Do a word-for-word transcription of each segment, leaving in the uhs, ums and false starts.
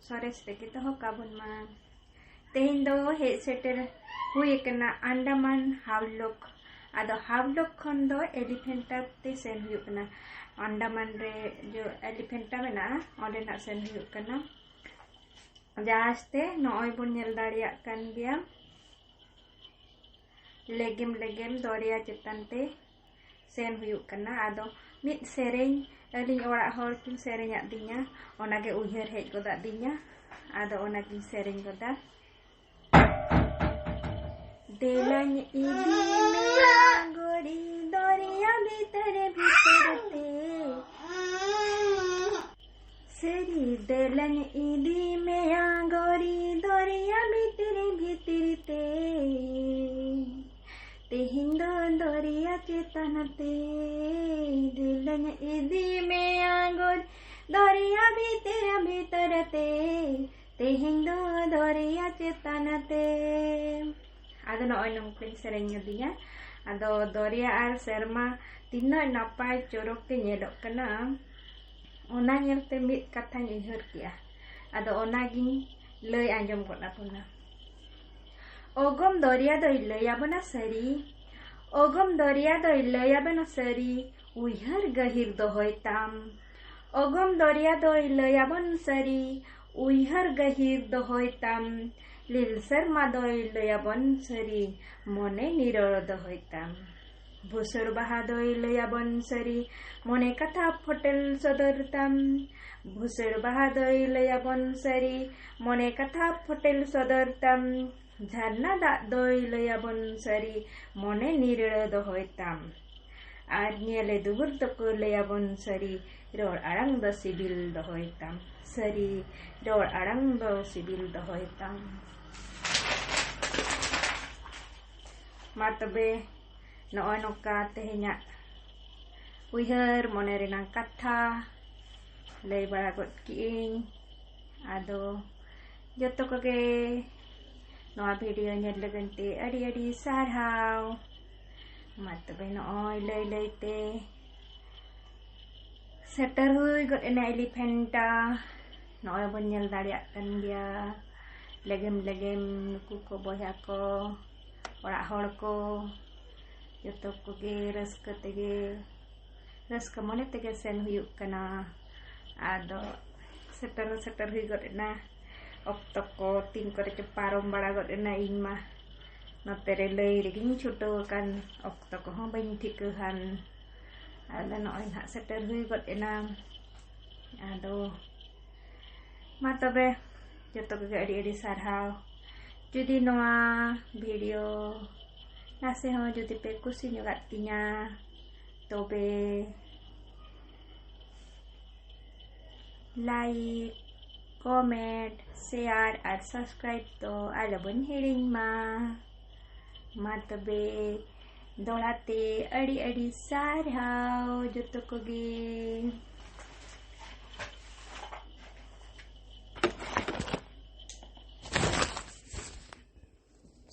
ᱥᱚᱨᱮᱥ ᱨᱮᱜᱮ ᱫᱚᱦᱚ ᱠᱟᱵᱚᱱ ᱢᱟ᱾ ᱛᱮᱦᱮᱧ ᱫᱚ ᱦᱮᱡ ᱥᱮᱴᱮᱨ ᱦᱩᱭ ᱟᱠᱟᱱᱟ ᱟᱱᱰᱟᱢᱟᱱ ᱦᱟᱣᱞᱚᱠ᱾ ᱟᱫᱚ ᱦᱟᱣᱞᱚᱠ ᱠᱷᱚᱱ ᱫᱚ ᱮᱞᱤᱯᱷᱮᱱᱴᱟ ᱛᱮ ᱥᱮᱱ ᱦᱩᱭᱩᱜ ᱠᱟᱱᱟ᱾ ᱟᱱᱰᱟᱢᱟᱱ ᱨᱮ ᱡᱚ ᱮᱞᱤᱯᱷᱮᱱᱴᱟ ᱢᱮᱱᱟᱜᱼᱟ, ᱚᱸᱰᱮᱱᱟᱜ ᱥᱮᱱ ᱦᱩᱭᱩᱜ ᱠᱟᱱᱟ᱾ ᱡᱟᱦᱟᱡᱽ ᱛᱮ ᱱᱚᱜᱼᱚᱭ ᱵᱚᱱ ᱧᱮᱞ ᱫᱟᱲᱮᱭᱟᱜ ᱠᱟᱱ ᱜᱮᱭᱟ, ᱞᱮᱜᱮᱢ ᱞᱮᱜᱮᱢ ᱫᱚᱨᱭᱟ ᱪᱮᱛᱟᱱ ᱛᱮ ᱥᱮᱱ ᱦᱩᱭᱩᱜ ᱠᱟᱱᱟ᱾ ᱟᱫᱚ ᱢᱤᱫ ᱥᱮᱨᱮᱧ ᱟᱹᱞᱤᱧ ᱚᱲᱟᱜ ᱦᱚᱲ ᱠᱤᱱ ᱥᱮᱨᱮᱧ ᱟᱹᱫᱤᱧᱟ, ᱚᱱᱟᱜᱮ ᱩᱭᱦᱟᱹᱨ ᱦᱮᱡ ᱜᱚᱫ ᱟᱹᱫᱤᱧᱟ᱾ ᱟᱫᱚ ᱚᱱᱟᱜᱤᱧ ᱥᱮᱨᱮᱧ ᱜᱚᱫᱟ᱾ ᱫᱮᱞᱟᱧ ᱤᱫᱤ ᱢᱮᱭᱟ ᱜᱚᱲᱤ ᱫᱚᱨᱭᱟ ᱵᱷᱤᱛᱨᱤ ᱵᱷᱤᱛᱨᱤ ᱛᱮ, ᱥᱟᱹᱨᱤ ᱫᱮᱞᱟᱧ ᱤᱫᱤ ᱢᱮᱭᱟ ᱜᱚᱲᱤ ᱫᱚᱨᱭᱟ ᱵᱷᱤᱛᱨᱤ ᱵᱷᱤᱛᱨᱤ ᱛᱮ, ᱛᱮᱦᱮᱧ ᱫᱚ ᱫᱚᱨᱭᱟ ᱪᱮᱛᱟᱱ ᱛᱮ᱾ ᱫᱮᱞᱟᱧ ᱤᱫᱤ ᱢᱮᱭᱟ ᱜᱚᱲᱤ ᱫᱚᱨᱭᱟ ᱵᱷᱤᱛᱨᱤ ᱵᱷᱤᱛᱨᱤ ᱛᱮ, ᱛᱮᱦᱮᱧ ᱫᱚ ᱫᱚᱨᱭᱟ ᱪᱮᱛᱟᱱ ᱛᱮ᱾ ᱟᱫᱚ ᱱᱚᱜᱼᱚᱭ ᱱᱚᱝᱠᱟᱧ ᱥᱮᱨᱮᱧ ᱟᱹᱫᱤᱧᱟ᱾ ᱟᱫᱚ ᱫᱚᱨᱭᱟ ᱟᱨ ᱥᱮᱨᱢᱟ ᱛᱤᱱᱟᱹᱜ ᱱᱟᱯᱟᱭ ᱪᱚᱨᱚᱠ ᱜᱮ ᱧᱮᱞᱚᱜ ᱠᱟᱱᱟ, ᱚᱱᱟ ᱧᱮᱞᱛᱮ ᱢᱤᱫ ᱠᱟᱛᱷᱟᱧ ᱩᱭᱦᱟᱹᱨ ᱠᱮᱜᱼᱟ᱾ ᱟᱫᱚ ᱚᱱᱟᱜᱤᱧ ᱞᱟᱹᱭ ᱟᱸᱡᱚᱢ ᱜᱚᱫ ᱟᱵᱚᱱᱟ᱾ ᱚᱜᱚᱢ ᱫᱚᱨᱭᱟ ᱫᱚᱭ ᱞᱟᱹᱭ ᱟᱵᱚᱱᱟ ᱥᱟᱹᱨᱤ, ᱚᱜᱚᱢ ᱫᱚᱨᱭᱟ ᱫᱚᱭ ᱞᱟᱹᱭ ᱟᱵᱚᱱᱟ ᱥᱟᱹᱨᱤ, ᱩᱭᱦᱟᱹᱨ ᱜᱟᱹᱦᱤᱨ ᱫᱚᱦᱚᱭ ᱛᱟᱢ᱾ ᱚᱜᱚᱢ ᱫᱚᱨᱭᱟ ᱫᱚᱭ ᱞᱟᱹᱭ ᱟᱵᱚᱱ ᱥᱟᱹᱨᱤ, ᱩᱭᱦᱟᱹᱨ ᱜᱟᱹᱦᱤᱨ ᱫᱚᱦᱚᱭ ᱛᱟᱢ᱾ ᱞᱤᱞ ᱥᱮᱨᱢᱟ ᱫᱚᱭ ᱞᱟᱹᱭ ᱟᱵᱚᱱ ᱥᱟᱹᱨᱤ, ᱢᱚᱱᱮ ᱱᱤᱨᱚᱲ ᱫᱚᱦᱚᱭ ᱛᱟᱢ᱾ ᱵᱷᱩᱥᱟᱹᱲ ᱵᱟᱦᱟ ᱫᱚᱭ ᱞᱟᱹᱭ ᱟᱵᱚᱱ ᱥᱟᱹᱨᱤ, ᱢᱚᱱᱮ ᱠᱟᱛᱷᱟ ᱯᱷᱚᱴᱮᱞ ᱥᱚᱫᱚᱨ ᱛᱟᱢ᱾ ᱵᱷᱩᱥᱟᱹᱲ ᱵᱟᱦᱟ ᱫᱚᱭ ᱞᱟᱹᱭ ᱟᱵᱚᱱ ᱥᱟᱹᱨᱤ, ᱢᱚᱱᱮ ᱠᱟᱛᱷᱟ ᱯᱷᱚᱴᱮᱞ ᱥᱚᱫᱚᱨ ᱛᱟᱢ᱾ ᱡᱷᱟᱨᱱᱟ ᱫᱟᱜ ᱫᱚᱭ ᱞᱟᱹᱭ ᱟᱵᱚᱱ ᱥᱟᱹᱨᱤ, ᱢᱚᱱᱮ ᱱᱤᱨᱟᱹᱲ ᱫᱚᱦᱚᱭ ᱛᱟᱢ᱾ ᱟᱨ ᱧᱮᱞᱮ ᱫᱩᱢᱩᱨ ᱫᱚᱠᱚ ᱞᱟᱹᱭ ᱟᱵᱚᱱ ᱥᱟᱹᱨᱤ, ᱨᱚᱲ ᱟᱲᱟᱝ ᱫᱚ ᱥᱤᱵᱤᱞ ᱫᱚᱦᱚᱭ ᱛᱟᱢ᱾ ᱥᱟᱹᱨᱤ, ᱨᱚᱲ ᱟᱲᱟᱝ ᱫᱚ ᱥᱤᱵᱤᱞ ᱫᱚᱦᱚᱭ ᱛᱟᱢ᱾ ᱢᱟ ᱛᱚᱵᱮ, ᱱᱚᱜᱼᱚᱭ ᱱᱚᱝᱠᱟ ᱛᱮᱦᱮᱧᱟᱜ ᱩᱭᱦᱟᱹᱨ ᱢᱚᱱᱮ ᱨᱮᱱᱟᱜ ᱠᱟᱛᱷᱟ ᱞᱟᱹᱭ ᱵᱟᱲᱟ ᱜᱚᱫ ᱠᱮᱜᱼᱟᱹᱧ᱾ ᱟᱫᱚ ᱡᱚᱛᱚ ᱠᱚᱜᱮ ᱱᱚᱣᱟ ᱵᱷᱤᱰᱤᱭᱳ ᱧᱮᱞ ᱞᱟᱹᱜᱤᱫ ᱛᱮ ᱟᱹᱰᱤ ᱟᱹᱰᱤ ᱥᱟᱨᱦᱟᱣ᱾ ᱢᱟ ᱛᱚᱵᱮ ᱱᱚᱜᱼᱚᱭ ᱞᱟᱹᱭ ᱞᱟᱹᱭ ᱛᱮ ᱥᱮᱴᱮᱨ ᱦᱩᱭ ᱜᱚᱫ ᱮᱱᱟ ᱮᱞᱤᱯᱷᱮᱱᱴᱟ᱾ ᱱᱚᱜᱼᱚᱭ ᱵᱚᱱ ᱧᱮᱞ ᱫᱟᱲᱮᱭᱟᱜ ᱠᱟᱱ ᱜᱮᱭᱟ, ᱞᱮᱜᱮᱢ ᱞᱮᱜᱮᱢ ᱱᱩᱠᱩ ᱠᱚ ᱵᱚᱭᱦᱟ ᱠᱚ, ᱚᱲᱟᱜ ᱦᱚᱲ ᱠᱚ, ᱡᱚᱛᱚ ᱠᱚᱜᱮ ᱨᱟᱹᱥᱠᱟᱹ ᱛᱮᱜᱮ, ᱨᱟᱹᱥᱠᱟᱹ ᱢᱚᱱᱮ ᱛᱮᱜᱮ ᱥᱮᱱ ᱦᱩᱭᱩᱜ ᱠᱟᱱᱟ᱾ ᱟᱫᱚ ᱥᱮᱴᱮᱨ ᱦᱚᱸ ᱥᱮᱴᱮᱨ ᱦᱩᱭ ᱜᱚᱫ ᱮᱱᱟ, ᱚᱠᱛᱚ ᱠᱚ ᱛᱤᱱ ᱠᱚᱨᱮ ᱪᱚ ᱯᱟᱨᱚᱢ ᱵᱟᱲᱟ ᱜᱚᱫ ᱮᱱᱟ᱾ ᱤᱧ ᱢᱟ ᱱᱚᱛᱮ ᱨᱮ ᱞᱟᱹᱭ ᱨᱮᱜᱮᱧ ᱪᱷᱩᱴᱟᱹᱣ ᱟᱠᱟᱱ, ᱚᱠᱛᱚ ᱠᱚᱦᱚᱸ ᱵᱟᱹᱧ ᱴᱷᱤᱠᱟᱹ ᱠᱷᱟᱱ᱾ ᱟᱫᱚ ᱱᱚᱜᱼᱚᱭ ᱱᱟᱦᱟᱜ ᱥᱮᱴᱮᱨ ᱦᱩᱭ ᱜᱚᱫ ᱮᱱᱟ᱾ ᱟᱫᱚ ᱢᱟ ᱛᱚᱵᱮ, ᱡᱚᱛᱚ ᱠᱚᱜᱮ ᱟᱹᱰᱤ ᱟᱹᱰᱤ ᱥᱟᱨᱦᱟᱣ᱾ ᱡᱩᱫᱤ ᱱᱚᱣᱟ ᱵᱷᱤᱰᱤᱭᱳ ᱱᱟᱥᱮ ᱦᱚᱸ ᱡᱩᱫᱤ ᱯᱮ ᱠᱩᱥᱤ ᱧᱚᱜᱟᱜ ᱛᱤᱧᱟ, ᱛᱚᱵᱮ ᱞᱟᱭᱤᱠ, ᱠᱚᱢᱮᱱᱴ, ᱥᱮᱭᱟᱨ ᱟᱨ ᱥᱟᱵᱥᱠᱨᱟᱭᱤᱵ ᱫᱚ ᱟᱞᱚᱵᱚᱱ ᱦᱤᱲᱤᱧ ᱢᱟ᱾ ᱢᱟ ᱛᱚᱵᱮ, ᱫᱚᱦᱲᱟ ᱛᱮ ᱟᱹᱰᱤ ᱟᱹᱰᱤ ᱥᱟᱨᱦᱟᱣ ᱡᱚᱛᱚ ᱠᱚᱜᱮ᱾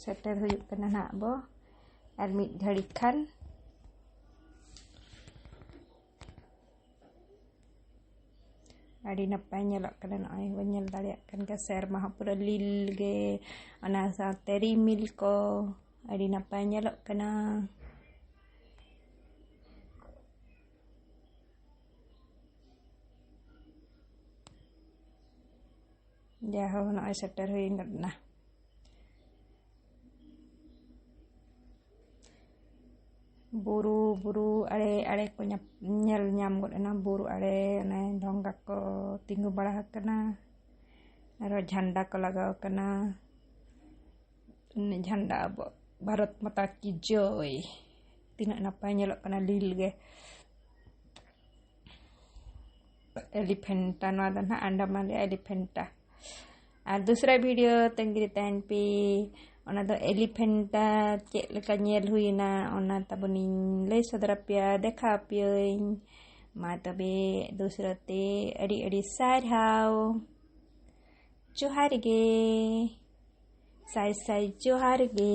ᱥᱮᱴᱮᱨ ᱦᱩᱭᱩᱜ ᱠᱟᱱᱟ ᱱᱟᱦᱟᱜ ᱵᱚ ᱟᱨ ᱢᱤᱫ ᱜᱷᱟᱹᱲᱤᱡ ᱠᱷᱟᱱ᱾ ᱟᱹᱰᱤ ᱱᱟᱯᱟᱭ ᱧᱮᱞᱚᱜ ᱠᱟᱱᱟ᱾ ᱱᱚᱜᱼᱚᱭ ᱵᱚᱱ ᱧᱮᱞ ᱫᱟᱲᱮᱭᱟᱜ ᱠᱟᱱ ᱜᱮᱭᱟ, ᱥᱮᱨᱢᱟ ᱦᱚᱸ ᱯᱩᱨᱟᱹ ᱞᱤᱞ ᱜᱮ, ᱚᱱᱟ ᱥᱟᱶᱛᱮ ᱨᱤᱢᱤᱞ ᱠᱚ ᱟᱹᱰᱤ ᱱᱟᱯᱟᱭ ᱧᱮᱞᱚᱜ ᱠᱟᱱᱟ᱾ ᱡᱟᱭᱦᱳᱠ, ᱱᱚᱜᱼᱚᱭ ᱥᱮᱴᱮᱨ ᱦᱩᱭ ᱜᱚᱫ ᱮᱱᱟ᱾ ᱵᱩᱨᱩ, ᱵᱩᱨᱩ ᱟᱲᱮ, ᱟᱲᱮ ᱠᱚ ᱧᱟᱯ-, ᱧᱮᱞ ᱧᱟᱢ ᱜᱚᱫ ᱮᱱᱟ᱾ ᱵᱩᱨᱩ ᱟᱲᱮ ᱚᱱᱮ ᱰᱷᱚᱸᱜᱟ ᱠᱚ ᱛᱤᱸᱜᱩ ᱵᱟᱲᱟ ᱟᱠᱟᱱᱟ, ᱟᱨᱚ ᱡᱷᱟᱱᱰᱟ ᱠᱚ ᱞᱟᱜᱟᱣ ᱟᱠᱟᱱᱟ᱾ ᱚᱱᱮ ᱡᱷᱟᱱᱰᱟ ᱟᱵᱚ ᱵᱷᱟᱨᱚᱛ ᱢᱟᱛᱟ ᱠᱤ ᱡᱚᱭ᱾ ᱛᱤᱱᱟᱹᱜ ᱱᱟᱯᱟᱭ ᱧᱮᱞᱚᱜ ᱠᱟᱱᱟ, ᱞᱤᱞ ᱜᱮ᱾ ᱮᱞᱤᱯᱷᱮᱱᱴᱟ, ᱱᱚᱣᱟ ᱫᱚ ᱱᱟᱦᱟᱜ ᱟᱱᱰᱟᱢᱟᱱ ᱨᱮᱭᱟᱜ ᱮᱞᱤᱯᱷᱮᱱᱴᱟ᱾ ᱟᱨ ᱫᱚᱥᱨᱟ ᱵᱷᱤᱰᱤᱭᱳ ᱛᱟᱺᱜᱤ ᱨᱮ ᱛᱟᱦᱮᱱ ᱯᱮ᱾ ᱚᱱᱟ ᱫᱚ ᱮᱞᱤᱯᱷᱮᱱᱴᱟ ᱪᱮᱫ ᱞᱮᱠᱟ ᱧᱮᱞ ᱦᱩᱭᱱᱟ, ᱚᱱᱟ ᱛᱟᱵᱚᱱᱤᱧ ᱞᱟᱹᱭ ᱥᱚᱫᱚᱨ ᱟᱯᱮᱭᱟ, ᱫᱮᱠᱷᱟᱣ ᱟᱯᱮᱭᱟᱹᱧ᱾ ᱢᱟ ᱛᱚᱵᱮ, ᱫᱚᱥᱨᱟ ᱛᱮ ᱟᱹᱰᱤ ᱟᱹᱰᱤ ᱥᱟᱨᱦᱟᱣ᱾ ᱡᱚᱦᱟᱨ ᱜᱮ, ᱥᱟᱭ ᱥᱟᱭ ᱡᱚᱦᱟᱨ ᱜᱮ᱾